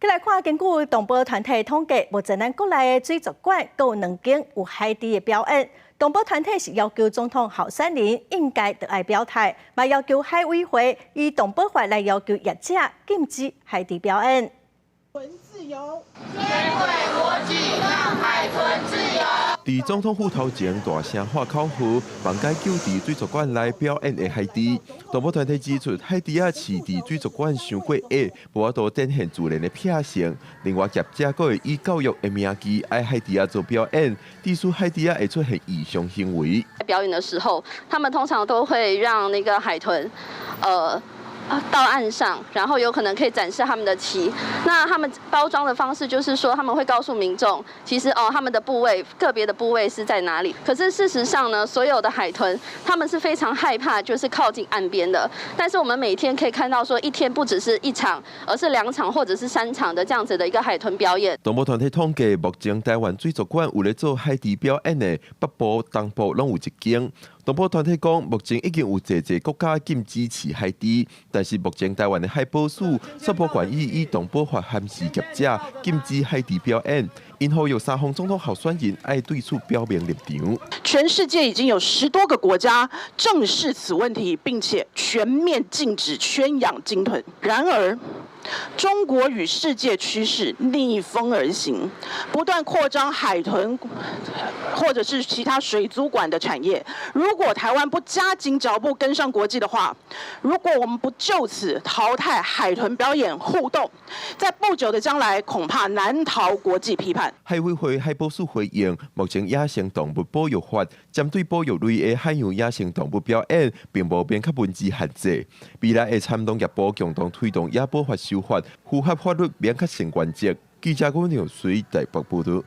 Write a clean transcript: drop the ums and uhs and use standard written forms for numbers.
來看，根據動保團體統計，目前咱國內的水族館閣有兩間有海豬的表演。動保團體是要求總統候選人應該著愛表態，嘛要求海委會以動保法來要求業者禁止海豬表演。自由，接軌國際，讓海豚自由。佇總統府頭前大聲喊口號，望解救佇水族館內表演的海豬。動保團體指出，海豬仔飼佇水族館傷過矮，無法度展現自然的秉性。另外，業者閣會以教育的名義，愛海豬仔做表演，致使海豬仔會出現異常行為。表演的時候，他們通常都會讓那個海豚，到岸上，然後有可能可以展示他們的鰭。那他們包裝的方式就是說，他們會告訴民眾，其實哦，他們的部位個別的部位是在哪裡。可是事實上呢，所有的海豚，他們是非常害怕，就是靠近岸邊的。但是我們每天可以看到，說一天不只是一場，而是兩場或者是三場的這樣子的一個海豚表演。動保團體統計，目前台灣水族館有咧做海豬表演的，北部、東部攏有一間。動保團體講，目前已經有濟濟國家禁止飼海豬，但是目前台灣的海保署卻無願意以動保法函示業者禁止海豬表演。𪜶呼籲三方總統候選人愛對此表明立場。全世界已經有10多個國家正視此問題，並且全面禁止圈養鯨豚。然而，中國與世界趨勢逆風而行，不斷擴張海豚或者是其他水族館的產業。如果台灣不加緊腳步跟上國際的話，如果我們不就此淘汰海豚表演互動，在不久的將來恐怕難逃國際批判。海委會海保署回應，目前野生動物保育法針對保育類的海洋野生動物表演，並無明確文字限制。未來會參農業部共同推動野保法修法，符合法律明確性原則。記者郭永水台北報道。